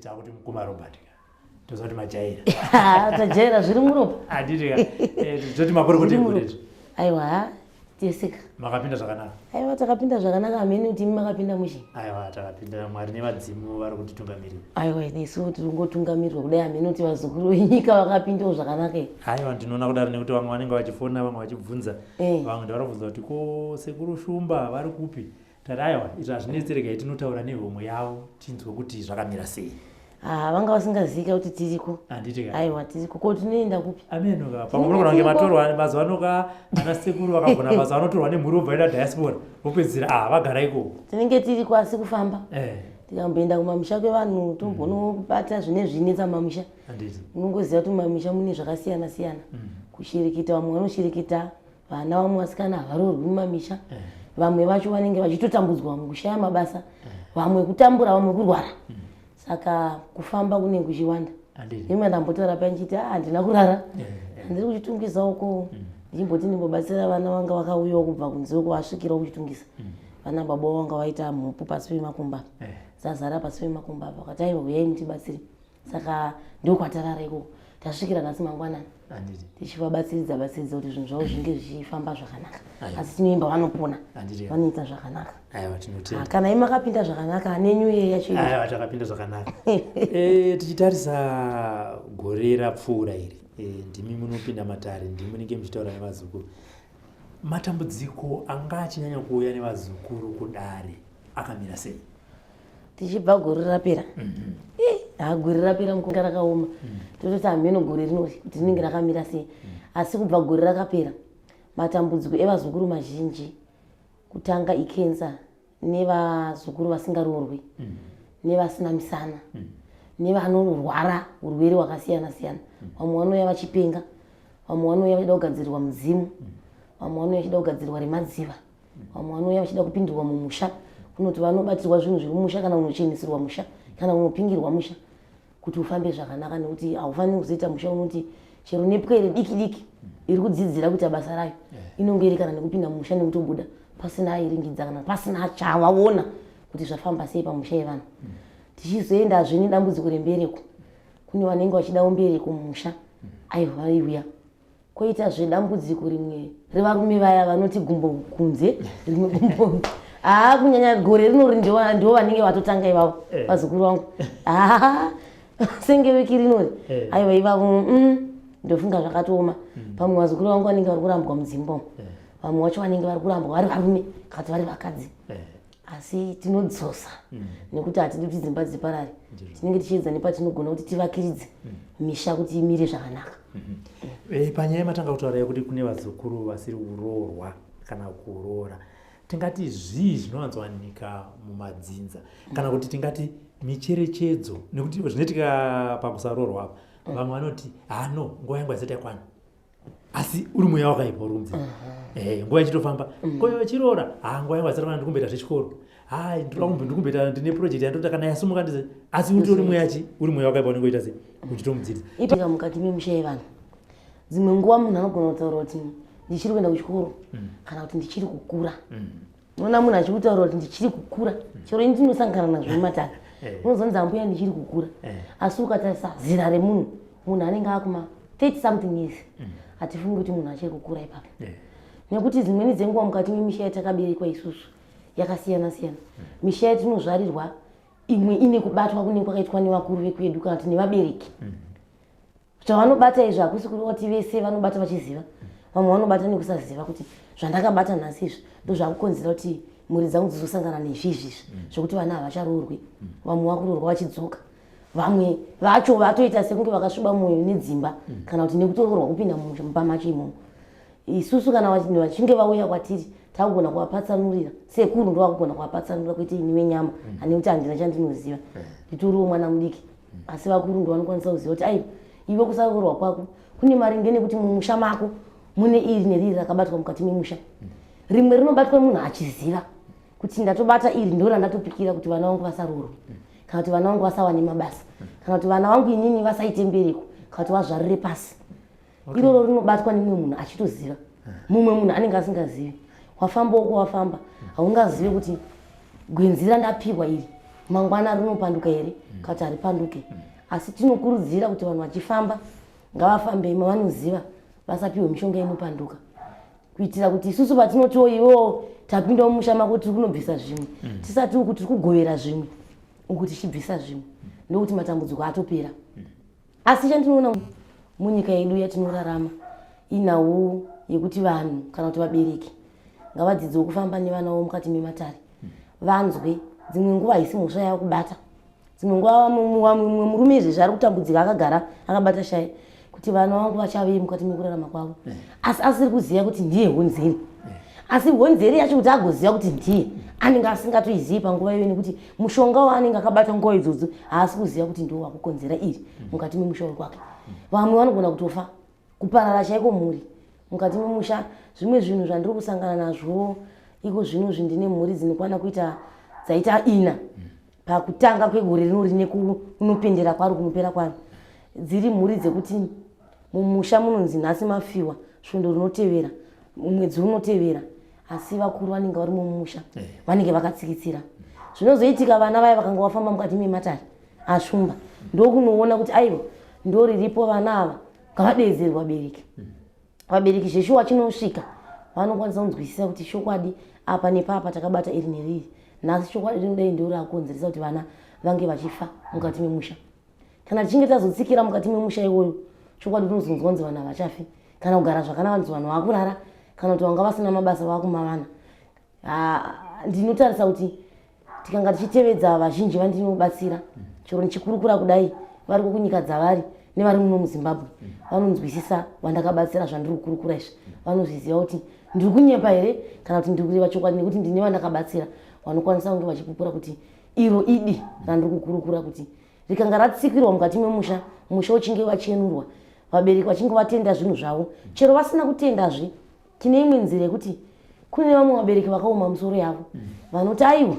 Takuti mukoma Robert ka. Toziva kuti majaira. Tajaira zviri muropa. Handiti ka. Eh, toti makorokoto egore. Aiwa, teseka. Makapinda zvakanaka. Aiwa, takapinda zvakanaka hamene kuti imi makapinda mushe. Aiwa, takapinda Mwari nevadzimu vari kutitungamirira. Aiwa, nesu tiri kungotungamirirwa kudai hamene kuti vazukuru venyika vakapindawo zvakanaka here. Aiwa, ndinoona kudaro nekuti vamwe vanenge vachifona, vamwe vachibvunza. Eh. Vamwe ndavari kubvunza kuti ko sekuru Shumba vari kupi? Tati aiwa, izvi hazvinetsi regai tinotaura nehomwe yavo tinzwe kuti zvakamira sei. Ah, vanga vasingazika kuti tiriko. Handiti ka? Aiwa, tiriko. Ko tinoenda kupi? Ameno ka. Pamwe munogona kunge matorwa mazuva ano ka ana sekuru vakagona mazuva anotorwa nemhuri vobva vaenda diaspora vopedzisira ah vagara ikoko. Tinenge tiriko asi kufamba. Eh. Tikamboenda kumamisha kwevanhu tombonobata zvine zvinetsa mamisha. Handiti. Unongoziva kuti mumamisha mune zvakasiyana siyana. Kushirikita vamwe vanoshirikita vana vamwe vasikana havaroorwi mumamisha eh. Vamwe vacho vanenge vachitotambudzwa, vamwe kushaya mabasa, eh. Vamwe kutambura, vamwe kurwara. Saka kufamba kunenge kuchiwanda. Imwe ndambotaura paya ndichiti ah, handina kurara, eh, handiri kuchitungisa uko, ndichimboti ndimbobatsira vana vanga vakauyawo kubva kunze uko vasvikirawo kuchitungisa. Vana baba vanga vaita mhupu pasi pemakumba, zazara pasi pemakumba apa, vakati aiwa, uyai mutibatsire. Saka ndokwatarara ikoko tasvikira nhasi mangwanani tichivabatsiridza batsiridza kuti zvinhu zvavo zvinge zvichifamba zvakanaka. Asi tinoimba vanopona, vanoita zvakanaka. Ah, kana imi makapinda zvakanaka nenyu iye yacho? Aiwa, takapinda zvakanaka. Eh, tichitarisa gore rapfuura iri, eh, ndimi munopinda matare, ndimi munenge muchitaura nevazukuru. Matambudziko anga achinyanya kuuya nevazukuru kudare akamira sei? Tichibva gore rapera, ha, gore rapera mukunga rakaoma. Tototi hameno gore rinori kuti rinenge rakamira sei. Asi kubva gore rakapera, matambudziko evazukuru mazhinji kutanga ikensa nevazukuru vasingaroorwi, nevasina misana, nevanorwara urwere hwakasiyana siyana. Vamwe vanouya vachipenga, vamwe vanouya vachida kugadzirirwa mudzimu, vamwe vanouya vachida kugadzirirwa remadziva, vamwe vanouya vachida kupindirwa mumusha, kunoti vanobatirwa zvinhu zviri mumusha, kana unochenesirwa musha, kana unopingirwa musha kuti ufambe zvakanaka, nekuti haufaniri kuzoita musha unoti chero nepwere diki diki iri kudzidzira kuita basa rayo inonge iri kana nekupinda mumusha nekutobuda pasina airingidza kana pasina chavaona kuti zvafamba sei pamusha yevanhu. Tichizoendazve nedambudziko rembereko, kune vanenge vachidawo mbereko mumusha, aiwa, vaiuya. Koitazve dambudziko rimwe revarume vaya vanoti gumbo kunze, rimwe gumbo. Haa, kunyanya gore rinori ndivo vanenge vatotanga ivavo. Vazukuru vangu, haa, senge wiki rinori, aiwa, ivavo, ndofunga zvakatooma. Pamwe vazukuru vangu vanenge vari kurambwa mudzimba umu, vamwe vacho vanenge vari kurambwa vari varume kana kuti vari vakadzi, asi tinodzosa nekuti hatidi kuti dzimba dziparare. Tinenge tichiedza nepatinogona kuti tivakiridze misha kuti imire zvakanaka. Eh, panyaya yamatanga kutaura yekuti kune vazukuru vasiri kuroorwa kana kuroora, tingati zvii zvinowanzowanika mumadzinza, kana kuti tingati micherechedzo? Nekuti zvinoitika pakusaroorwa apa, vamwe vanoti hano nguva yangu haisati yakwana, asi uri mweya wakaipa uri kunze. Eh, nguva ichitofamba. Koyo vachiroora, ha, nguva yangu haisati yakwana, ndikumboita zvechikoro, ha, ndinoda ndikumboita, ndine project yandota, kana yasumuka ndize. Asi utori mweya chi uri mweya wakaipa unenge uita sei uchitomudzidzisa. Itika mukati memisha yevanhu, dzimwe nguva munhu anogona kutaura kuti ndichiri kuenda kuchikoro kana kuti ndichiri kukura. Unoona munhu achikutaura kuti ndichiri kukura, chero ini tinosangana nazvo mumatare. Unozonzi ambuya ndichiri kukura, asi ukatarisa zera remunhu, munhu anenge akuma 30 something years, hatifungi kuti munhu achiri kukura ipapo, nekuti dzimweni dzenguva mukati memisha yatakaberekwa isusu yakasiyana siyana. Misha yatinozvarirwa imwe ine kubatwa kunenge kwakaitwa nevakuru vekwedu kana kuti nevabereki. Zvavanobata izvi hakusi kureva kuti vese vanobata vachiziva. Vamwe vanobata nekusaziva kuti zvandakabata nhasi izvi ndo zvakukonzera kuti mhuri dzangu dzizosangana nezvizvi izvi, zvekuti vana havacharoorwi, vamwe vakuroorwa vachidzoka, vamwe vacho vatoita sekunge vakasviba mwoyo nedzimba kana kuti nekutoroorwa kupinda mumba macho imomo. Isusu kana vachinge vauya kwatiri, takugona kuvapatsanurira. Sekuru ndo vakugona kuvapatsanurira, kuite ini wenyama ane kuti handina chandinoziva, nditoriwo mwana mudiki, asi vakuru ndo vanokwanisa kuziva kuti aiwa, iwe kusaroorwa kwako kune maringe nekuti mumusha mako mune iri neriri rakabatwa mukati memusha. Rimwe rinobatwa munhu achiziva kuti ndatobata iri, ndo randatopikira kuti vana vangu vasaroorwe, kana kuti vana vangu vasawane mabasa, kana kuti vana vangu inini vasaite mbereko, kana kuti vazvarire pasi. Iroro rinobatwa nemumwe munhu achitoziva, mumwe munhu anenge asingazivi. Wafamba uko wafamba, haungazivi kuti gwenzi randapihwa iri. Mangwana rinopanduka here kana kuti haripanduke? Asi tinokurudzira kuti vanhu vachifamba ngavafambe mavanoziva, vasapiwe mishonga inopanduka, kuitira kuti isusu patinotiwo iwewo tapinda mumusha mako tiri kunobvisa zvimwe, tisati uku tiri kugovera zvimwe, uku tichibvisa zvimwe, ndokuti matambudziko atopera. Asi chandinoona munyika yedu yatinorarama inhau yekuti vanhu kana kuti vabereki ngavadzidzewo kufamba nevana vavo mukati mematare, vanzwe. Dzimwe nguva haisi mhosva yavo kubata. Dzimwe nguva mumwe murume izvezvi ari kutambudzika akagara akabata shaya kuti vana vangu vachavei mukati mekurarama kwavo, asi asiri kuziva kuti ndiye honzeri. Asi honzeri yacho kuti agoziva kuti ndiye, anenge asingatoizivi panguva iyoyo, nekuti mushonga waanenge akabata nguva idzodzo haasi kuziva kuti ndiwo wakukonzera iri mukati memusha wekwake. Vamwe vanogona kutofa, kuparara chaiko mhuri mukati memusha. Zvimwe zvinhu zvandiri kusangana nazvo iko zvino zvi, ndine mhuri dzinokwana kuita dzaita 4 pakutanga kwegore rino rine kunopendera kwaro, kunopera kwaro, dziri mhuri dzekuti mumusha munonzi nhasi mafiwa, svondo rinotevera, mwedzi unotevera, asi vakuru vanenge vari mumusha vanenge vakatsikitsira. Zvinozoitika, vana vaya vakanga vafamba mukati mematare ashumba, ndokunoona kuti aiwa, ndo riripo, vana ava ngavadeedzerwa vabereki. Vabereki zveshuwa chinosvika vanokwanisa kunzwisisa kuti chokwadi apa nepapa takabata iri neriri nhasi, chokwadi rinodai ndo rakonzeresa kuti vana vange vachifa mukati memusha. Kana tichinge tazotsikira mukati memusha iwoyo, chokwadi unozonzwa kunzi vanhu havachafi kana kugara zvakanaka, kunzi vanhu vakurara, kana kuti vanga vasina mabasa vakumavana. Ndinotarisa kuti tikanga tichitevedza vazhinji vandinobatsira, chero ndichikurukura kudai, vari kunyika dzavari nevari muno muZimbabwe, vanonzwisisa vandakabatsira zvandiri kukurukura izvi. Vanozviziva kuti ndiri kunyepa here kana kuti ndiri kureva chokwadi, nekuti ndine vandakabatsira vanokwanisa kunge vachipupura kuti iro idi randiri kukurukura, kuti rikanga ratsikirwa mukati memusha, musha uchinge wachenurwa, vabereki vachinge vatenda zvinhu zvavo. Chero vasina kutendazve, tine imwe nzira yekuti kune vamwe vabereki vakaoma musoro yavo vanoti aiwa,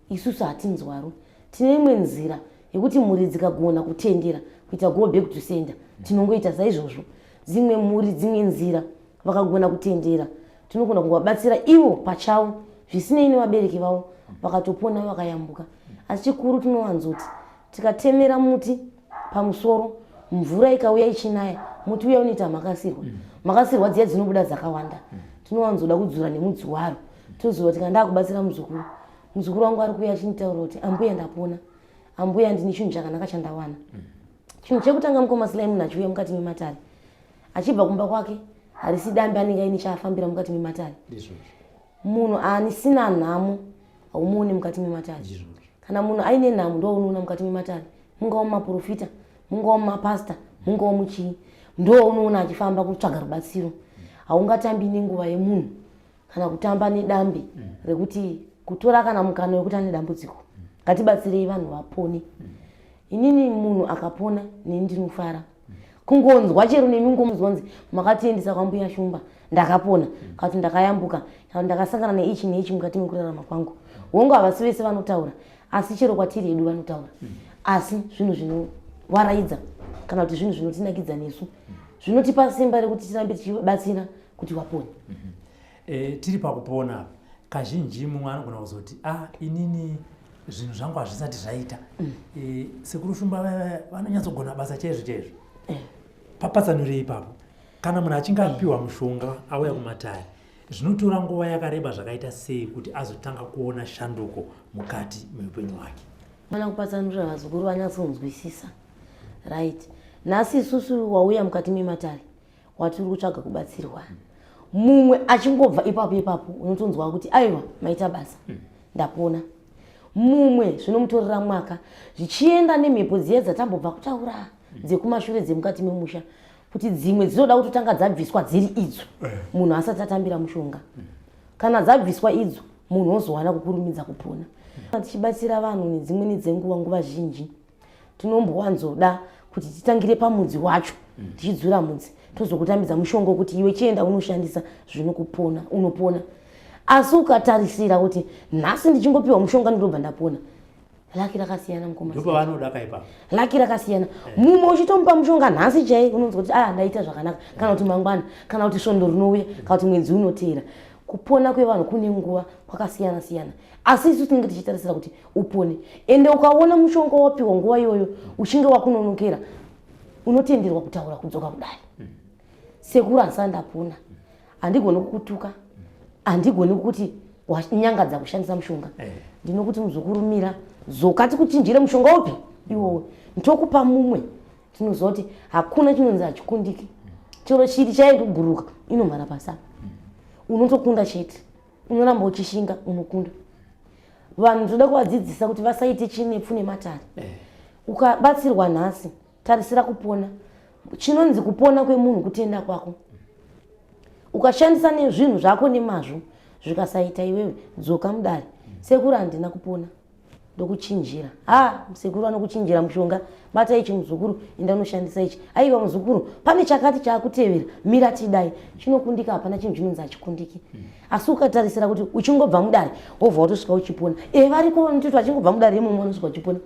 isusu hatinzwaro. Tine imwe nzira yekuti mhuri dzikagona kutendera kuita go back to sender, tinongoita saizvozvo. Dzimwe mhuri, dzimwe nzira, vakagona kutendera, tinogona kungovabatsira ivo pachavo zvisinei nevabereki vavo, vakatopona vakayambuka. Asi chikuru tinowanzoti tikatemera muti pamusoro, mvura ikauya ichinaya, muti uya unoita makasirwa. Makasirwa dziya dzinobuda dzakawanda. Tinowanzoda kudzura nemudzi waro, toziva kuti kana ndakubatsira muzukuru, muzukuru wangu ari kuuya achinditaurira kuti ambuya ndapona, ambuya ndine chinhu chakanaka chandawana. Chinhu chekutanga, mukoma Silai, munhu achiuya mukati mematare achibva kumba kwake, harisi dambe, anenge aine chaafambira mukati mematare. Munhu anisina nhamo haumuoni mukati mematare. Kana munhu aine nhamo ndo unoona mukati mematare, mungava mumaprofita, mungava mumapasta, mungava muchii, ndo unoona achifamba kutsvaga rubatsiro. Haungatambi nenguva yemunhu kana kutamba nedambe rekuti kutora kana mukana wekuti ane dambudziko. Ngatibatsirei vanhu vapone. Inini munhu akapona neni ndinofara kungonzwa, chero nemi ngomuzonzi makatiendesa kwambuya Shumba, ndakapona, kana kuti ndakayambuka, kana kuti ndakasangana neichi neichi mukati mekurarama kwangu. Hongu, havasi vese vanotaura, asi chero kwatiri hedu vanotaura. Asi zvinhu zvinovaraidza kana kuti zvinhu zvinotinakidza nesu, zvinotipa simba rekuti tirambe tichibatsira kuti vapone. Tiri pakupona apa, kazhinji mumwe anogona kuzoti, ah, inini zvinhu zvangu hazvisati zvaita. Sekuru Shumba vaya vanonyatsogona basa chaizvo chaizvo. Papatsanurei ipapo, kana munhu achinge apiwa mushonga auya kumatare, zvinotora nguva yakareba zvakaita sei kuti azotanga kuona shanduko mukati meupenyu hwake? Mana kupatsanurira vazukuru vanyatsonzwisisa. Right, nhasi isusu wauya mukati mematare watiri kutsvaga kubatsirwa, mumwe achingobva ipapo ipapo unotonzwa kuti aiwa, maita basa, ndapona. Mumwe zvinomutorera mwaka, zvichienda nemhepo dziya dzatambobva kutaura dzekumashure, dzemukati memusha, kuti dzimwe dzinoda kutotanga dzabviswa dziri idzo munhu asati atambira mushonga. Kana dzabviswa idzo, munhu ozowana kukurumidza kupona. Tichibatsira vanhu nedzimweni dzenguva, nguva zhinji tinombowanzoda kuti titangire pamudzi wacho, tichidzura mudzi, tozokutambidza mushonga wekuti iwe chienda unoshandisa zvinokupona, unopona. Asi ukatarisira kuti nhasi ndichingopiwa mushonga ndinobva ndapona, luck rakasiyana, mukoma. Ndopavanoda kaipa. Luck rakasiyana. Mumwe uchitomupa mushonga nhasi chai, unonzwa kuti a, ndaita zvakanaka, kana kuti mangwana, kana kuti svondo rinouya, kana kuti mwedzi unoteera. Kupona kwevanhu kune nguva kwakasiyana siyana, asi isu tinenge tichitarisira kuti upone. Ende ukaona mushonga wapiwa nguva iyoyo uchinge wakunonokera, unotenderwa kutaura kudzoka kudare. Sekuru, handisati ndapona. Handigoni kukutuka, handigoni kuti wanyangadza kushandisa mushonga. Ndinokuti, muzukuru, mira, dzoka tikuchinjire mushonga upi iwowo, ndokupa mumwe. Tinoziva kuti hakuna chinonzi hachikundiki. Chero chiri chaikuguruka inomhara pasi apa, unotokunda chete. Unoramba uchishinga, unokunda. Vanhu toda kuvadzidzisa kuti vasaite chinepfu nematare. Ukabatsirwa nhasi, tarisira kupona. Chinonzi kupona kwemunhu kutenda kwako. Ukashandisa nezvinhu zvako nemazvo zvikasaita, iwewe dzoka mudare: "Sekuru, handina kupona." Ndokuchinjira. Ha, sekuru vanokuchinjira mushonga: "Bata ichi muzukuru, enda unoshandisa ichi. Aiwa muzukuru, pane chakati chaakutevera, mira tidai." Chinokundika. Hapana chinhu chinonzi hachikundiki. Asi ukatarisira kuti uchingobva mudare wobva watosvika uchipona, e, variko vanototi vachingobva mudare imomo vanosvika uchipona.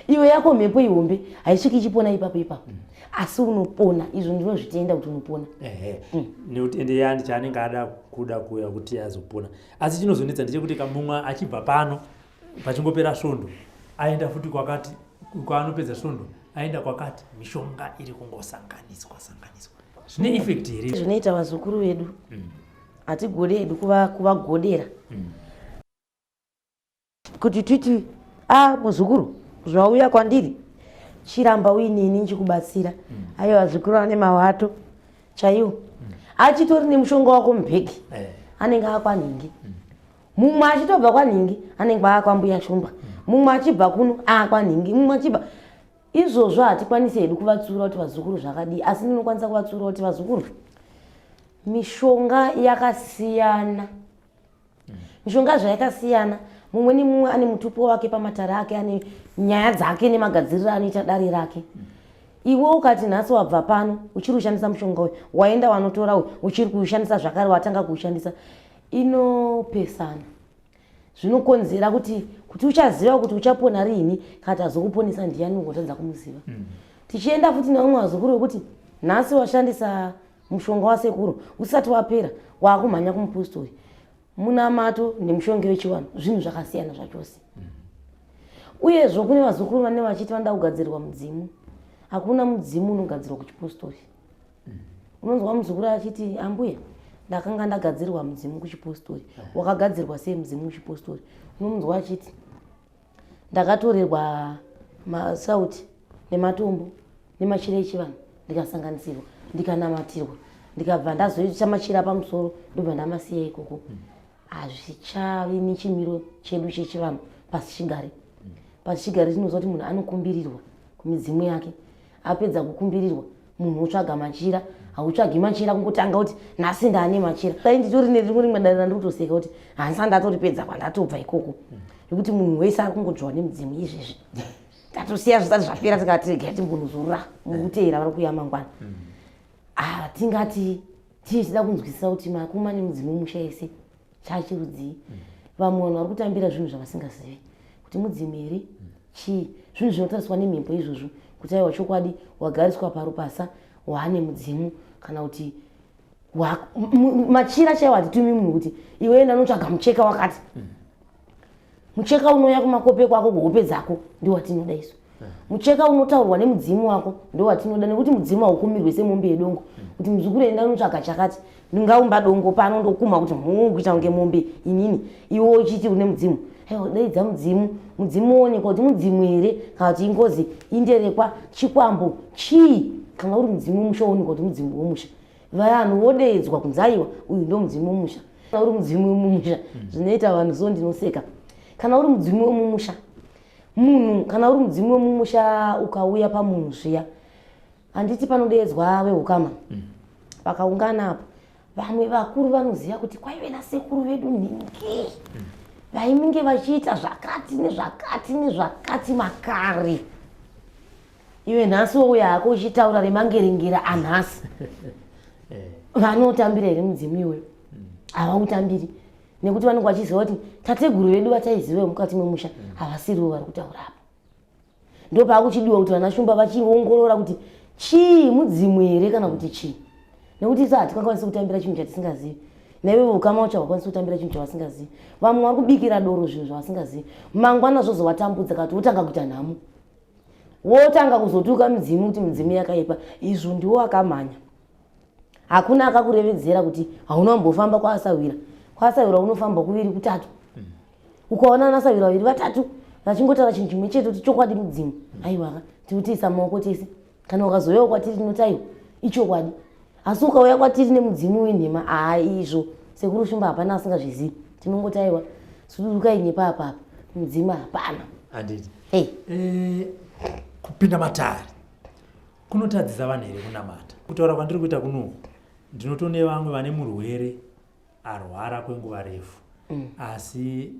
Iwe yako mhepo ihombe, haisviki ichipona ipapo ipapo, asi unopona. Izvo ndinozvitenda kuti unopona. Ehe, nekuti ende yandi chaanenge ada kuda kuuya kuti azopona. Asi chinozonetsa ndechekuti kamumwe achibva pano, pachingopera svondo aenda futi kwakati, kwaanopedza svondo aenda kwakati. Mishonga iri kungosanganiswa sanganiswa. Zvine effect here? Zvinoita vazukuru vedu, hatigode hedu kuvagodera kuti titi, "A, muzukuru, zvauya kwandiri, chiramba uinini nchikubatsira." Aiwa, vazukuru vane mawato chaiwo. Achitori nemushonga wako mubhegi, anenge akwanhingi. Mumwe achitobva kwanhingi anenge akwambuya Shumba, mumwe achibva kuno akwanhingi, mumwe achibva. Izvozvo hatikwanisi hedu kuvatsura kuti vazukuru zvakadii, asi ndinokwanisa kuvatsura kuti vazukuru, mishonga yakasiyana. Mishonga zvayakasiyana, mumwe nemumwe ane mutupo wake pamatare ake, ane nyaya dzake nemagadziriro anoita dare rake. Iwe ukati nhasi wabva pano uchiri kushandisa mushonga uyu, waenda wanotora uyu uchiri kuushandisa zvakare, watanga kuushandisa, inopesana. Zvinokonzera kuti uchaziva kuti uchapona riini? Kana tazokuponesa ndiani, ungotadza kumuziva. Tichienda futi nevamwe vazukuru vekuti nhasi washandisa mushonga wasekuru, usati wapera waakumhanya kumupostori. Munamato nemushonga wechivanhu zvinhu zvakasiyana zvachose. Uyezvo kune vazukuru vane vachiti vanoda kugadzirwa mudzimu. Hakuna mudzimu unogadzirwa kuchipostori. Unonzwa muzukuru achiti, "Ambuya, ndakanga ndagadzirwa mudzimu kuchipostori." Wakagadzirwa sei mudzimu kuchipostori? Unomunzwa achiti, "Ndakatorerwa masauti nematombo nemachira echivanhu, ndikasanganisirwa, ndikanamatirwa, ndikabva ndazoita machira pamusoro, ndobva ndamasiya ikoko." Hazvichavi nechimiro chedu chechivanhu pasichigare. Pasichigare tinoziva kuti munhu anokumbirirwa kumidzimu yake. Apedza kukumbirirwa, munhu otsvaga machira. Hautsvagi machira kungotanga kuti nhasi ndaane machira. Dai nditori nerimwe rimwe dare randiri kutoseka kuti handisa ndatoripedza kwandatobva ikoko, nekuti munhu wese ari kungodzvwa nemudzimu. Izvezvi tatosiya zvisati zvapera, tikati regai timbonozorora, mukuteera vari kuuya mangwana. Ah, tingati tichida kunzwisisa kuti makuma nemudzimu musha yese chachirudzii. Vamwe vanhu vari kutambira zvinhu zvavasingazivi kuti mudzimu here, chii. Zvinhu zvinotariswa nemhepo izvozvo, kuti aiwa, chokwadi wagariswa parupasa, waane mudzimu, kana kuti machira chaiwo. Hatitumi munhu kuti iwe enda unotsvaga mucheka wakati. Mucheka unouya kumakope kwako, kuhope dzako, ndio watinoda isu. Mucheka unotaurwa nemudzimu wako ndo watinoda, nekuti mudzimu haukumirwe semombe yedongo kuti muzukuru enda unotsvaga chakati. Ndingaumba dongo pano ndokuma kuti mhuu kuita kunge mombe inini, iwe uchiti une mudzimu. Aiwa, daidza mudzimu, mudzimu uonekwa kuti mudzimu here kana kuti ingozi, inderekwa, chikwambo, chii. Kana uri mudzimu wemusha, woonekwa kuti mudzimu wemusha. Vanhu vodeedzwa kunzi, "Aiwa, uyu ndo mudzimu wemusha." Kana uri mudzimu wemumusha, zvinoita vanhu so ndinoseka. Kana uri mudzimu wemumusha, munhu, kana uri mudzimu wemumusha ukauya pamunhu zviya, handiti panodeedzwa veukama? Vakaungana apo, vamwe vakuru vanoziva kuti kwaive nasekuru vedu nhingi vaiminge vachiita zvakati nezvakati nezvakati makare. Iwe nhasi wouya hako uchitaura remangerengera anhasi, vanotambira here mudzimu iwoyo? Havautambiri, nekuti vanenge vachiziva kuti tateguru vedu vataiziva mukati memusha havasiriwo vari kutaura apa. Ndo paakuchidiwa kuti vana Shumba vachiongorora kuti chii, mudzimu here kana kuti chii, nekuti isu hatikakwanisi kutambira chinhu chatisingazivi. Naivo ukama wacho havakwanisi kutambira chinhu chavasingazivi. Vamwe vari kubikira doro zvinhu zvavasingazivi. Mangwana zvozovatambudza kati wotanga kuita nhamo. Wotanga kuzotuka midzimu kuti midzimu yakaipa. Izvo ndiwo akamhanya. Hakuna akakurevedzera kuti hauna kumbofamba kwaasahwira. Kwaasahwira unofamba kuviri kutatu. Ukaona anasahwira vaviri vatatu vachingotaura chinhu chimwe chete kuti chokwadi mudzimu. Aiwa tinotiisa maoko tese. Kana ukazouyawo kwatiri tinoti aiwa ichokwadi. Asi ukauya kwatiri nemudzimu wenhema haa izvo sekuru Shumba hapana asingazvizivi. Tinongoti aiwa sudurukai nyepa apa apa mudzimu hapana. Handiti. Hey. Eh, kupinda matare kunotadzisa vanhu here kunamata? Kutaura kwandiri kuita kunoku ndinotone vamwe vane murwere arwara kwenguva refu mm. asi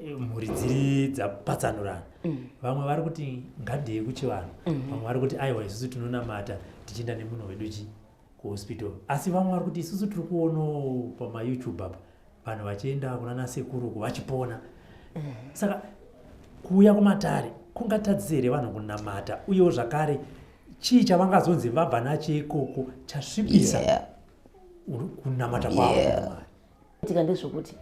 eh, mhuri dziri dzapatsanurana mm. vamwe vari kuti ngadiye kuchivanhu mm. vamwe vari kuti aiwa isusu tinonamata tichienda nemunhu wedu chi kuhospital asi vamwe vari kuti isusu tiri kuonawo pamayoutube apa vanhu vachienda kuna nasekuru uku vachipona mm. saka kuuya kumatare kungatadzise here vanhu kunamata uyewo zvakare chii chavangazonzi vabva nacho ikoko chasvibisa yeah. kunamata kwavo yeah. Tika ndezvokuti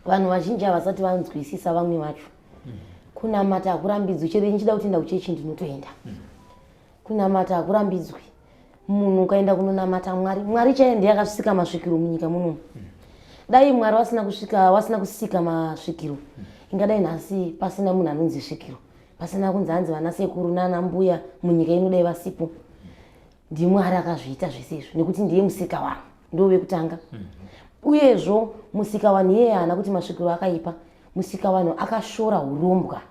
vanhu vazhinji havasati vanzwisisa vamwe vacho mm. Kunamata hakurambidzwi chero ndichida kuti enda kuchechi ndinotoenda mm. Kunamata hakurambidzwi munhu ukaenda kunonamata Mwari, Mwari chaiye ndiye akasvika masvikiro munyika munomu mm. Dai Mwari wasina kusvika wasina kusika masvikiro mm. Ingadai nhasi pasina munhu anonzi svikiro, pasina kunzi hanzi vana sekuru nana mbuya munyika ino dai vasipo mm. NdiMwari akazviita zvese izvo nekuti ndiye musika wanhu ndo vekutanga mm -hmm. Uyezvo musika wanhu iyeye haana kuti masvikiro akaipa. Musika wanhu akashora urombwa,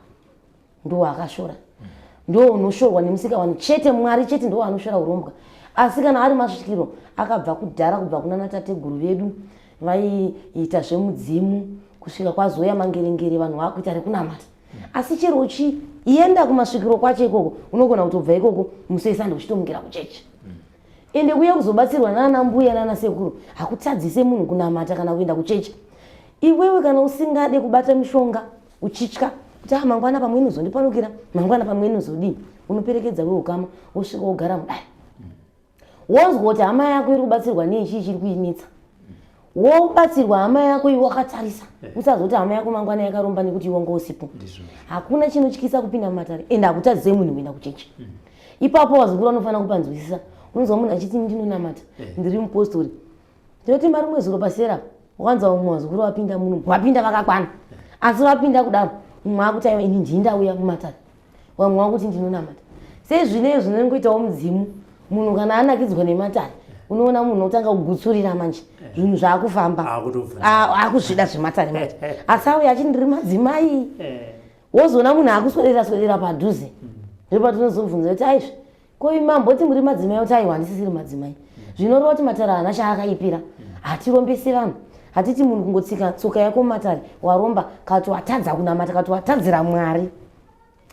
ndo akashora mm -hmm. Ndo unoshorwa nemusika wanhu chete, Mwari chete ndo anoshora urombwa. Asi kana ari masvikiro akabva kudhara, kubva kuna natateguru vedu vaiita zvemudzimu kusvika kwazouya mangerengere, vanhu vakuita rekunamata. Asi chero uchienda kumasvikiro kwacho ikoko unogona kutobva ikoko musi wesande uchitomukira kuchechi. Ende kuya kuzobatsirwa nana mbuya nana sekuru hakutadzise munhu kunamata kana kuenda kuchechi. Iwewe kana usingade kubata mishonga uchitya kuti ah, mangwana pamwe inozondipanukira, mangwana pamwe inozodii, unoperekedza weukama wosvika wogara mudare. Wonzwa kuti hama yako iri kubatsirwa nei, chii chiri kuinetsa, wobatsirwa hama yako iwe wakatarisa. Usazoti hama yako mangwana yakaromba nekuti iwe wanga usipo. Hakuna chinotyisa kupinda mumatare ende hakutadzisei munhu kuenda kuchechi. Ipapo vazukuru vanofanira kupanzwisisa. Unonzwa munhu achiti ndinonamata, ndiri mupostori. Ndinoti marimwe zuro pasera wanzwa mumwe vazukuru vapinda muno, vapinda vakakwana, asi vapinda kudaro mumwe akuti aiwa ini ndini ndauya mumatare, vamwe vakuti ndinonamata. Sezvinei zvinongoitawo mudzimu, munhu kana anakidzwa nematare unoona munhu otanga kugutsurira manje zvinhu zvaakufamba akuzvida zvematare manje, asi auya achiti ndiri madzimai. Wozoona munhu akuswedera swedera padhuze, ndopatinozobvunza kuti aizvi ko mamboti muri madzimai, oti aiwa handisisiri madzimai. Zvinoreva kuti matare haana chaakaipira. Hatirombesi vanhu, hatiti munhu kungotsika tsoka yako mumatare waromba, kati watadza kunamata, kati watadzira Mwari.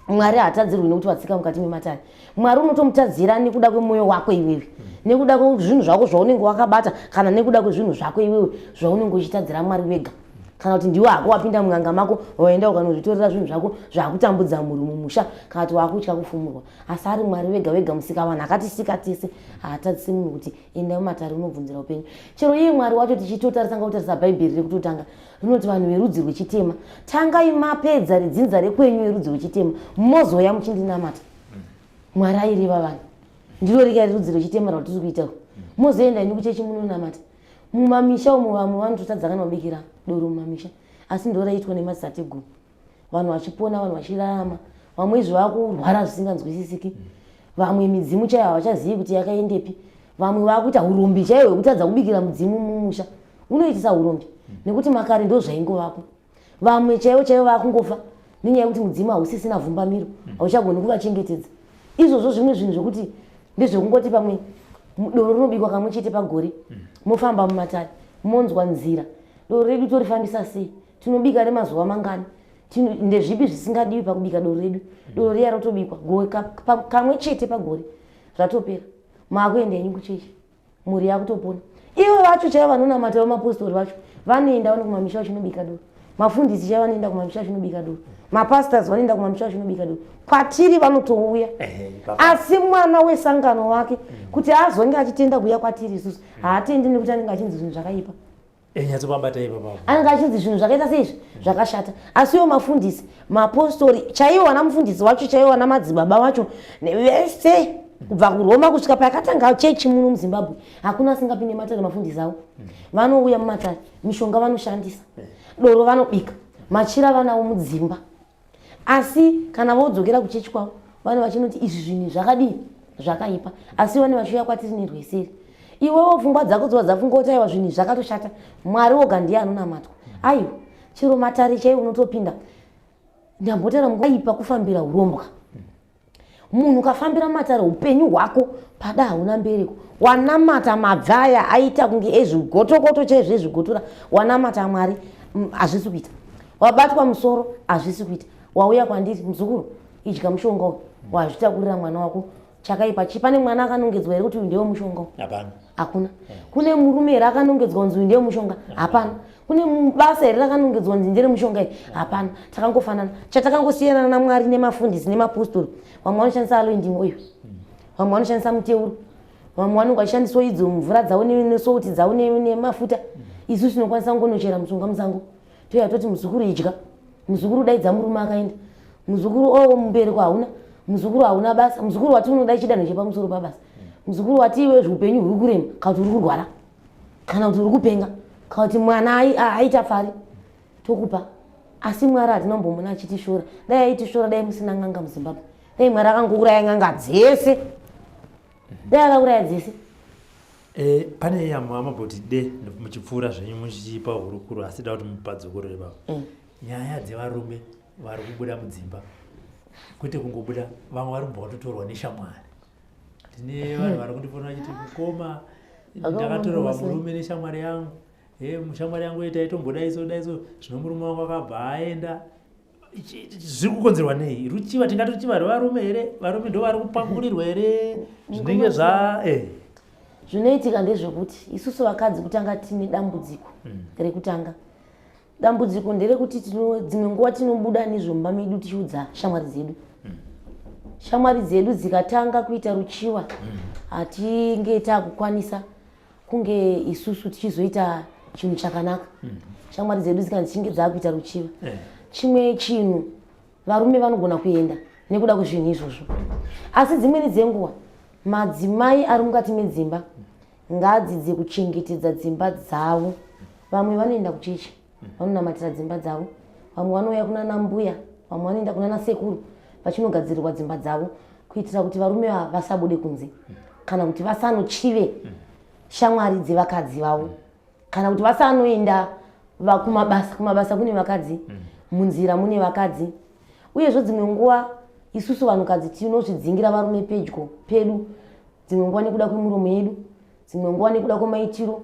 Mwari haatadzirwi nekuti watsika mukati mematare. Mwari unotomutadzira nekuda kwemwoyo wako iwewe, nekuda kwezvinhu zvako zvaunenge wakabata, kana nekuda kwezvinhu zvako iwewe zvaunenge uchitadzira Mwari wega, kana kuti ndiwe hako wapinda munganga mako waenda ukanozvitorera zvinhu zvako zvakutambudza mhuri mumusha, kana kuti wakutya kufumurwa. Asi ari Mwari vega vega musika vanhu akatisika tese haatadzisi munhu kuti enda mumatare unobvunzira upenyu. Chero iye Mwari wacho tichitotarisa ngakutarisa Bhaibheri rekutotanga rinoti vanhu verudzi rwechitema tangai mapedza redzinza rekwenyu verudzi rwechitema mozouya muchindinamata. Mwari aireva vanhu ndiro rika rerudzi rwechitema rwatiri kuita mozoenda imi kuchechi munonamata. Mumamisha umo vamwe vanototadza kana kubikira doro mumamisha, asi ndo raiitwa nemadzitateguru, vanhu vachipona, vanhu vachirarama. Vamwe izvo vakurwara zvisinganzwisisiki, vamwe midzimu chaiyo havachazivi kuti yakaendepi, vamwe vakuita urombi chaiwo hwekutadza kubikira mudzimu mumusha unoitisa urombi nekuti makare ndo zvaingovako. Vamwe chaivo chaivo vakungofa nenyaya yekuti mudzimu hausisina vhumbamiro, hauchagoni kuvachengetedza. Izvozvo zvimwe zvinhu zvokuti ndezvekungoti pamwe doro rinobikwa kamwe chete pagore, mofamba mumatare monzwa nzira doro redu torifambisa sei, tinobika remazuva mangani, ndezvipi zvisingadiwi pakubika doro redu. Doro riya rotobikwa kamwe chete pagore, zvatopera, maakuenda henyu kuchechi, mhuri yakutopona. Ivo vacho chaivo vanonamata vamapostori vacho vanoenda vano kumamisha vachinobika doro, mafundisi chaivo vanoenda kumamisha vachinobika doro, mapastors vanoenda kumamisha vachinobika doro, kwatiri vanotouya. Asi mwana wesangano wake kuti azonge achitenda kuuya kwatiri isusu haatendi nekuti anenge achinzi zvinhu zvakaipa. Nyatsopabata ipapapo. Anenge achinzi zvinhu zvakaita seizvi zvakashata, asi iwo mafundisi, mapostori chaiwo, vana mufundisi wacho chaiwo, vana madzibaba wacho vese kubva kuRoma kusvika pakatanga chechi muno muZimbabwe, hakuna asingapinde matare. Mafundisi avo vanouya mumatare, mishonga vanoshandisa, doro vanobika, machira vanawo mudzimba, asi kana vodzokera kuchechi kwavo vane vachinoti izvi zvinhu zvakadii, zvakaipa. Asi vane vachiuya kwatiri nerweseri. Iwewo pfungwa dzako dzova dzafunga kuti aiwa, zvinhu zvakatoshata, Mwari woga ndiye anonamatwa. Aiwa, chero matare chaiwo unotopinda, ndambotara aipa kufambira urombwa. Munhu ukafambira matare, upenyu hwako pada hauna mbereko. Wanamata mabvaya aita kunge ezvigotokoto chaizvo, ezvigotora. Wanamata Mwari, hazvisi kuita. Wabatwa musoro, hazvisi kuita. Wauya kwandiri, muzukuru, idya mushonga uyu, wazvitakurira mwana wako chakaipa. Chi pane mwana akanongedzwa here kuti uyu ndewe mushonga uyu? Hapana. Hakuna. Kune murume here akanongedzwa kunzi uyu ndewe mushonga? Hapana. Kune basa here rakanongedzwa kunzi ndere mushonga iri? Hapana. Takangofanana. Chatakangosiyana naMwari nemafundisi nemapostori, vamwe vanoshandisa anointing oil, vamwe vanoshandisa muteuro, vamwe vanonge vachishandisawo idzo mvura dzavo nesouti dzavo nemafuta. Isu tinokwanisa kungonochera mushonga musango, toya toti, muzukuru, idya. Muzukuru, daidza murume akaenda. Muzukuru, o mubereko hauna. Muzukuru, hauna basa. Muzukuru, wati unoda chidanho chepamusoro pabasa. Muzukuru, wati iwe zviupenyu huri kurema, kana kuti uri kurwara, kana kuti uri kupenga, kana kuti mwana aita pfari, tokupa. Asi Mwari hatina kumbomuna achitishora. Dai aitishora, dai musina n'anga muZimbabwe. Dai Mwari akangouraya n'anga dzese, dai akauraya dzese. Pane yamamaboti de muchipfuura zvenyu muchipa hurukuro, asi da kuti mupadzokorore baba. Nyaya dzevarume vari kubuda mudzimba, kwete kungobuda, vamwe vari kubva vatotorwa neshamwari. Tine vanhu vari kundifona vachiti, mukoma, ndakatorerwa murume neshamwari yangu. Shamwari yangu taitomboda daiso, zvino murume wangu akabva aenda. Zviri kukonzerwa nei? Ruchiva, tingati ruchiva rwevarume here? Varume ndo vari kupakurirwa here zvinenge zva? Zvinoitika ndezvekuti isusu vakadzi kutanga tine dambudziko. Rekutanga dambudziko nderekuti dzimwe nguva tinobuda nezvomba medu tichiudza shamwari dzedu. Shamwari dzedu dzikatanga kuita ruchiva, hatinge taakukwanisa kunge isusu tichizoita chinhu chakanaka. Shamwari dzedu dzikanzi dzichinge dzaakuita ruchiva. Chimwe chinhu, varume vanogona kuenda nekuda kwezvinhu izvozvo. Asi dzimweni dzenguva madzimai ari mukati medzimba ngaadzidze kuchengetedza dzimba dzavo. Vamwe vanoenda kuchechi, vanonamatira dzimba dzavo. Vamwe vanouya kunana mbuya, vamwe vanoenda kunana sekuru vachinogadzirirwa dzimba dzavo, kuitira kuti varume ava vasabude kunze, kana kuti vasanochive shamwari dzevakadzi vavo, kana kuti vasanoenda kumabasa. Kumabasa kune vakadzi, munzira mune vakadzi. Uyezve dzimwe nguva isusu vanhukadzi tinozvidzingira varume pedyo pedu, dzimwe nguva nekuda kwemiromo yedu, dzimwe nguva nekuda kwemaitiro,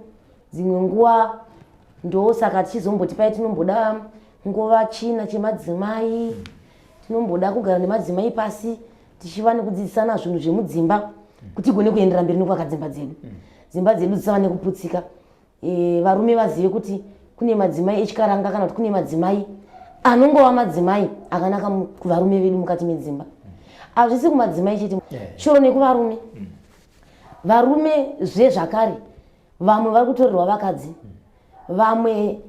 dzimwe nguva. Ndosaka tichizomboti pai tinomboda nguva china chemadzimai, tinomboda kugara nemadzimai pasi tichiva nekudzidzisana zvinhu zvemudzimba kuti tigone kuendera mberi nekuvaka dzimba dzedu, dzimba dzedu dzisava nekuputsika. Varume vazive kuti kune madzimai echikaranga, kana kuti kune madzimai anongova madzimai akanaka kuvarume vedu mukati medzimba. Hazvisi kumadzimai chete, chero nekuvarume. Varume zvezvakare, vamwe vari kutorerwa vakadzi, vamwe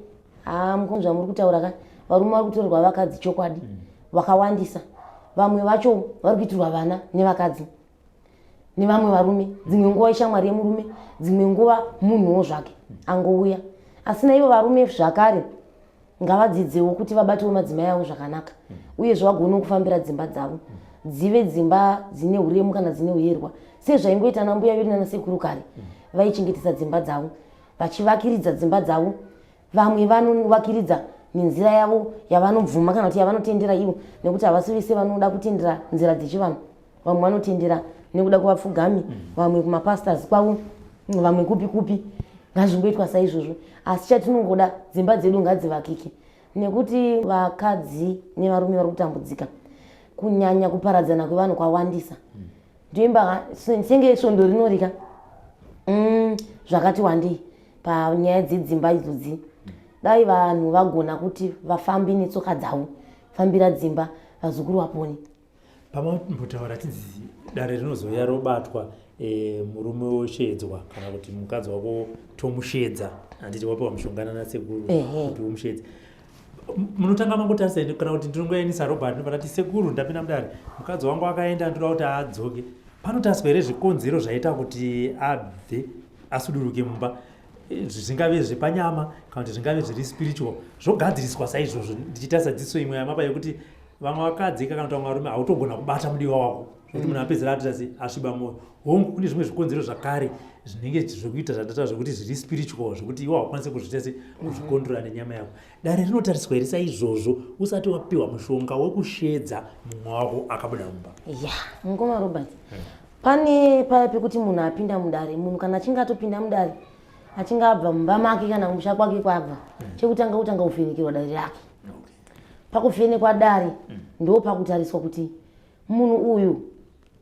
zvamuri kutaura ka, varume vari kutorerwa vakadzi chokwadi vakawandisa. Vamwe vacho vari kuitirwa vana nevakadzi nevamwe varume, dzimwe nguva ishamwari yemurume, dzimwe nguva munhuwo zvake angouya. Asi naivo varume zvakare ngavadzidzewo kuti vabatewo madzimai avo zvakanaka, uyezve vagonewo kufambira dzimba dzavo dzive dzimba dzine uremu kana dzine uyerwa, sezvaingoita nambuya vedu nanasekuru kare. Vaichengetedza dzimba dzavo, vachivakiridza dzimba dzavo. Vamwe vanovakiridza nenzira yavo yavanobvuma kana kuti yavanotendera ivo, nekuti havasi vese vanoda kutendera nzira dzechivanhu. Vamwe vanotendera nekuda kuvapfugami, vamwe kumapastors kwavo, vamwe kupi kupi. Ngazvingoitwa saizvozvo, asi chatinongoda, dzimba dzedu ngadzivakike, nekuti vakadzi nevarume vari kutambudzika. Kunyanya kuparadzana kwevanhu kwawandisa. Ndoimba senge svondo rinorika zvakati wandei panyaya dzedzimba idzodzi. Dai vanhu vagona kuti vafambi netsoka dzavo, fambira dzimba, vazukuru vapone. Pamambotaura tinzi dare rinozouya robatwa. Murume woshedzwa kana kuti mukadzi wako tomushedza, handiti? Wapiwa mushonga nanasekuru kuti umushedze. Munotanga mangotarisa ende kana kuti ndinongoenisa Robert, ndobva ndati, "Sekuru, ndapinda mudare, mukadzi wangu akaenda, ndoda kuti adzoke." Panotariswa here zvikonzero zvaita kuti abve, asuduruke mumba? Zvingave zvepanyama kana kuti zvingave zviri spiritual, zvogadziriswa saizvozvo. Ndichitarisa dzidziso imwe yamapa yekuti vamwe vakadzi kana kuti vamwe varume hautogona kubata mudiwa wako, zvokuti munhu apedzera atoita se asviba mwoyo. Hongu, kune zvimwe zvikonzero zvakare zvinenge zvekuita zvatata zvekuti zviri spiritual, zvekuti iwe haukwanisi kuzviita se kuzvikondrora nenyama yako. Dare rinotariswa here saizvozvo usati wapiwa mushonga wekushedza mumwe wako akabuda mumba? Ya, mukoma Robert, pane paya pekuti munhu apinda mudare. Munhu kana achinge atopinda mudare, achinge abva mumba make kana kumusha kwake kwabva, chekutanga kutanga kuvhenekerwa dare rake. Pakuvhenekwa dare ndo pakutariswa kuti munhu uyu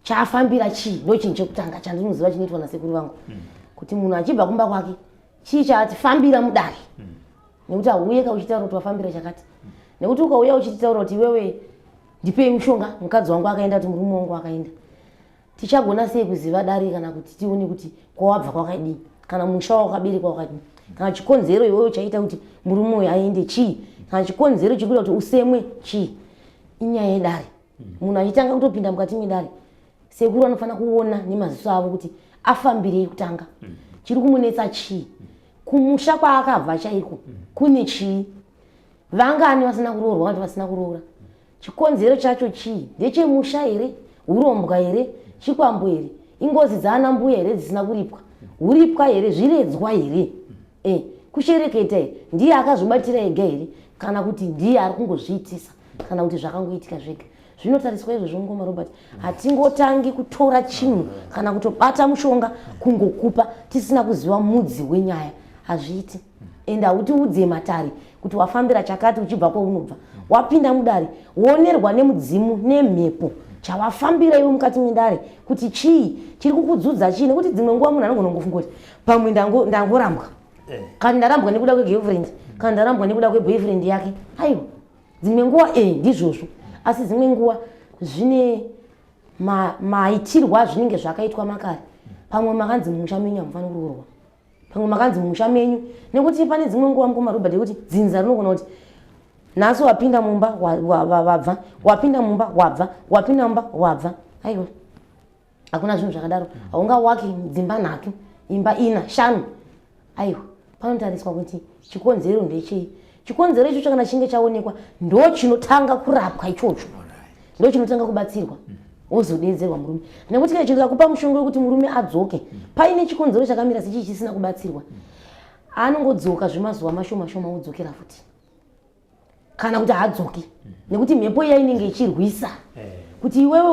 chaafambira chii. Ndo chinhu chekutanga chandinoziva chinoitwa nasekuru vangu, kuti munhu achibva kumba kwake, chii chaatifambira mudare? Nekuti hauye ka uchitaura kuti wafambira chakati, nekuti ukauya uchititaura kuti, "Iwewe, ndipei mushonga, mukadzi wangu akaenda," kuti, "Murume wangu akaenda," tichagona sei kuziva dare kana kuti tione kuti kwawabva kwakadii, kana musha wawakaberekwa wakadii, kana chikonzero iwewe chaita kuti murume uyu aende chii, kana chikonzero chikuita kuti usemwe chii? Inyaya yedare. Munhu achitanga kutopinda mukati medare, sekuru anofanira kuona nemaziso avo kuti afambirei kutanga, chiri kumunetsa chii, kumusha kwaakabva chaiko kune chii, vangani vasina kuroorwa kana vasina kuroora, chikonzero chacho chii, ndechemusha here, urombwa here, chikwambo here, ingozi dzaana mbuya here dzisina kuripwa, uripwa here, zviredzwa here, kushereketa here, ndiye akazvibatira ega here, kana kuti ndiye ari kungozviitisa, kana kuti zvakangoitika zvega. Zvinotariswa izvozvo, ngoma Robert. Hatingotangi kutora chinhu kana kutobata mushonga kungokupa tisina kuziva mudzi wenyaya. Hazviiti. Ende hautiudze matare kuti wafambira chakati uchibva kwaunobva. Wapinda mudare, woonerwa nemudzimu nemhepo chawafambira iwe mukati medare kuti chii chiri kukudzudza, chii. Nekuti dzimwe nguva munhu anogona kungofunga kuti pamwe ndangorambwa, kana ndarambwa nekuda kwegirlfriend, kana ndarambwa nekuda kweboyfriend yake. Aiwa, dzimwe nguva ndizvozvo, asi dzimwe nguva zvine maitirwo azvinenge zvakaitwa makare. Pamwe makanzi mumusha menyu hamufaniri kuroorwa, pamwe makanzi mumusha menyu, nekuti pane dzimwe nguva, mukoma Robert, yekuti dzinza rinogona kuti nhasi wapinda mumba wabva, wapinda mumba wabva, wapinda mumba wabva. Aiwa, hakuna zvinhu zvakadaro. Haungawaki dzimba nhatu, imba ina, shanu. Aiwa, panotariswa kuti chikonzero ndechei. Chikonzero ichocho kana chinge chaonekwa, ndo chinotanga kurapwa ichocho, ndo chinotanga kubatsirwa, wozodedzerwa murume. Nekuti kana chikakupa mushonga wekuti murume adzoke paine chikonzero chakamira sechii chisina kubatsirwa, anongodzoka zvemazuva mashoma shoma, wodzokera futi, kana kuti haadzoki, nekuti mhepo iya inenge ichirwisa kuti iwewe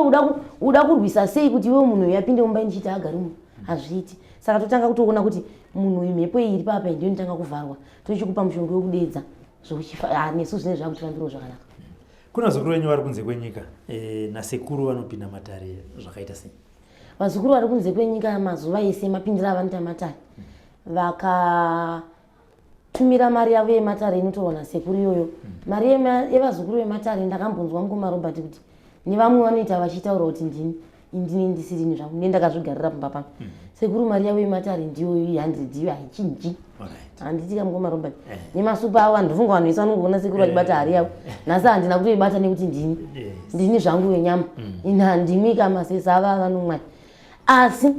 uda kurwisa sei kuti iwewe munhu uyu apinde mumba indichiti agari muno. Hazviiti. Saka totanga kutoona kuti munhu uyu, mhepo iyi iri papa, ndiyo inotanga kuvharwa, tochikupa mushonga wekudedza. Nesu zvinenge zvakutifambirawo zvakanaka. Kuna vazukuru venyu vari kunze kwenyika, nasekuru vanopinda matare zvakaita sei? Vazukuru vari kunze kwenyika, mazuva ese mapindiro avanoita matare, vakatumira mari yavo yematare inotorwa nasekuru iyoyo. Mari yevazukuru vematare, ndakambonzwa mukoma Robert kuti nevamwe vanoita vachitaura kuti ndini indini, ndisirini zvangu, ne ndakazvigarira pamba pangu. Sekuru mari yavo yematare ndiyoyo 100 iyo, haichinji. Handiti kamukoma Robert? Nemasupa avo, handifunga vanhu vese vanongoona sekuru vachibata hari yavo. Nhasi handina kutoibata nekuti ndini ndini zvangu wenyama, ini handimwi kamasesa ava vanomwai. Asi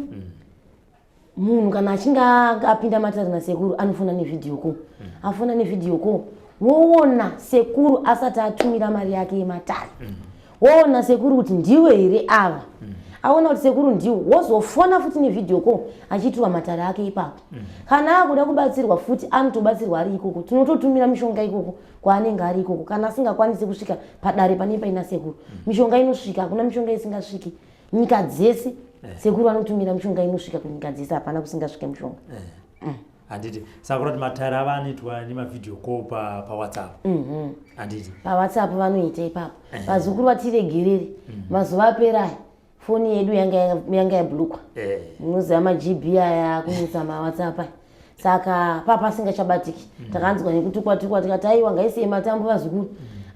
munhu kana achinge apinda matare nasekuru, anofona nevideo call. Afona nevideo call, woona sekuru asati atumira mari yake yematare, woona sekuru kuti ndiwe here ava. Aona kuti sekuru ndiwo, wozofona futi nevideo call achiitirwa matare ake ipapo. Kana akuda kubatsirwa futi, anotobatsirwa ari ikoko. Tinototumira mishonga ikoko kwaanenge ari ikoko. Kana asingakwanisi kusvika padare pane paina sekuru, mishonga inosvika. Hakuna mishonga isingasviki nyika dzese. Sekuru vanotumira mishonga, inosvika kunyika dzese. Hapana kusingasvike mushonga. Handiti saka kurati matare ava anoitwa nemavideo call paWhatsApp, handiti? PaWhatsApp vanoita ipapo. Vazukuru vatiregerere, mazuva apera aya foni yedu yanga yablockwa. Munoziva maGB aya akunetsa maWhatsApp aya, saka papa asingachabatiki. Takanzwa nekutukwa tukwa, tikati aiwa, ngaisei matambo vazukuru.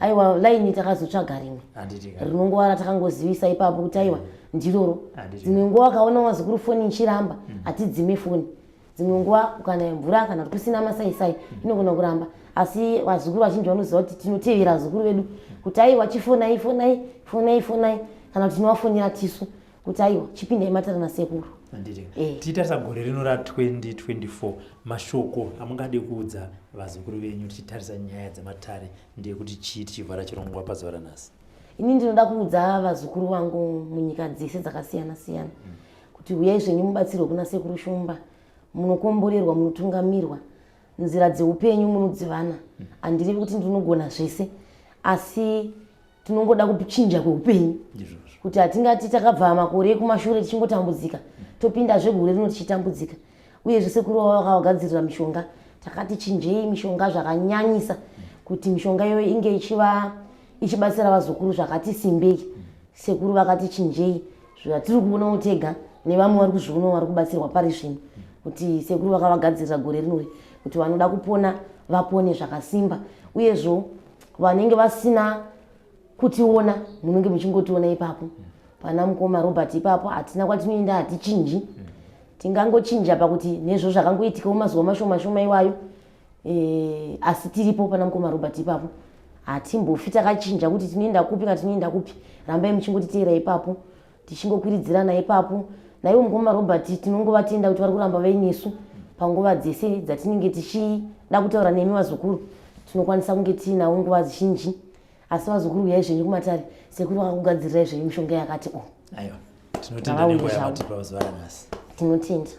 Aiwa, laini takazotsvaga rimwe rinongova ratakangozivisa ipapo kuti aiwa, ndiroro. Dzimwe nguva ukaona wazukuru foni ichiramba, hatidzime foni. Dzimwe nguva ukanaya mvura kana kuti kusina masaisai, inogona kuramba, asi vazukuru vazhinji vanoziva kuti tinotevera vazukuru vedu kuti aiwa, chifonai, fonai, fonai, fonai, kana kuti tinovafonera tisu kuti aiwa, chipindai matare nasekuru. Tichitarisa gore rino ra2024, mashoko amungade kuudza vazukuru venyu tichitarisa nyaya dzematare ndeyekuti chii, tichivhara chirongwa pazuva ranhasi? Ini ndinoda kuudza vazukuru vangu munyika dzese dzakasiyana siyana kuti uyai zvenyu mubatsirwe kuna Sekuru Shumba. Munokomborerwa, munotungamirwa, nzira dzeupenyu munodzivana. Handirevi kuti ndinogona zvese, asi tinongoda kuchinja kweupenyu, kuti hatingati takabva makore ekumashure tichingotambudzika, topindazve gore rino tichitambudzika. Uyezve sekuru vavo vakavagadzirira mishonga. Takati chinjei mishonga zvakanyanyisa kuti mishonga iyoyo inge ichiva ichibatsira vazukuru zvakati simbei. Sekuru vakati chinjei zvatiri kuonawo tega, nevamwe vari kuzvionawo vari kubatsirwa pari zvino, kuti sekuru vakavagadzirira gore rinori kuti vanoda kupona vapone zvakasimba. Uyezvo vanenge vasina kutiona, munenge muchingotiona ipapo pana mukoma Robert ipapo. Hatina kwatinoenda, hatichinji. Tingangochinja pakuti nezvo zvakangoitikawo mazuva mashoma shoma iwayo, asi tiripo pana mukoma Robert ipapo. Hatimbofi takachinja kuti tinoenda kupi kana tinoenda kupi. Rambai muchingotiteera ipapo, tichingokwiridzirana ipapo. Naivo mukoma Robert tinongovatenda kuti vari kuramba vainesu panguva dzese dzatinenge tichida kutaura nemi vazukuru. Tinokwanisa kunge tiinawo nguva zhinji, asi vazukuru, uyai zvenyu kumatare. Sekuru vakakugadzirirai zvenyu mishonga yakati o. Aiwa, tinotenda nenguva yamatipa zuva ranhasi. Tinotenda.